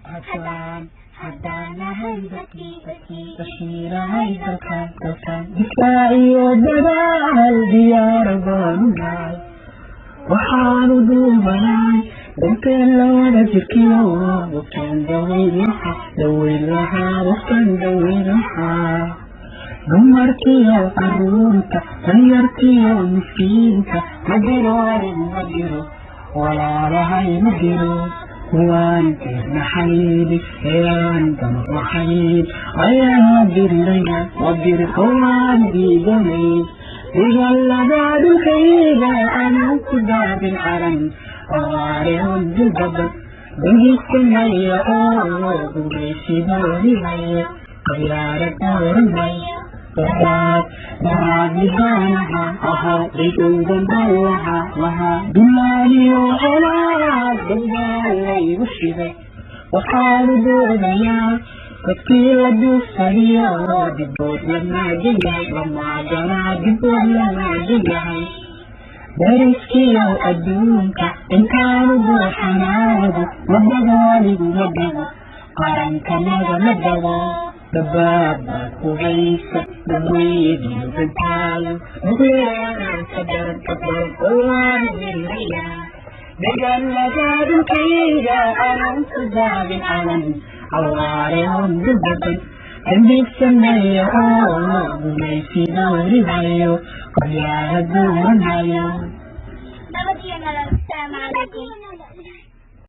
Haddaan nahay dadkii bashiirahay dalkan difaaciyo dadaal diyaar baanu nahay. Waxaanu duubanahay dalkeen la wada jirkiyo waqtan daweyn lahaa, daweyn lahaa, waqtan daweyn lahaa. Dumarkiyo caruurta, danyartiyo miskiinka, ma jiro arin, ma jiro walaalahay, ma jiro kuwaan tirnaxayni eeaan danab lahayn ayaa diriraya wadir waan diidanay dagaalada dhulkayga anuu ku daadin calan awaare hundilbadan dhegisanaya oo gumaysidoonihayo qabyaara dooranaya. Daraad daraadnibaanaha ahaa dhigowdan baan lahaa lahaa dulaaliyo colaad dambaa laygu shiday. Waxaanu doodayaa dadkii la duufsadiyo dibood la maagan yahay, la maaganaa, dibood la maagan yahay. Dariskiyo adduunka intaanu dooxanaado madago, anigu madago qarankanaga madago. Dabaab baad hugaysa dhaweydiyo gantaayo nukleeraan ka daran, ka daran oo waanu dirirayaa dagaalada dhulkayga aanan ku daadin calan awaare hundulbadan dambiigsanaya oo gumaysi doorihayo qabyaala dooranhayo. Nabad iyo nolol. Asalaamu calaykum.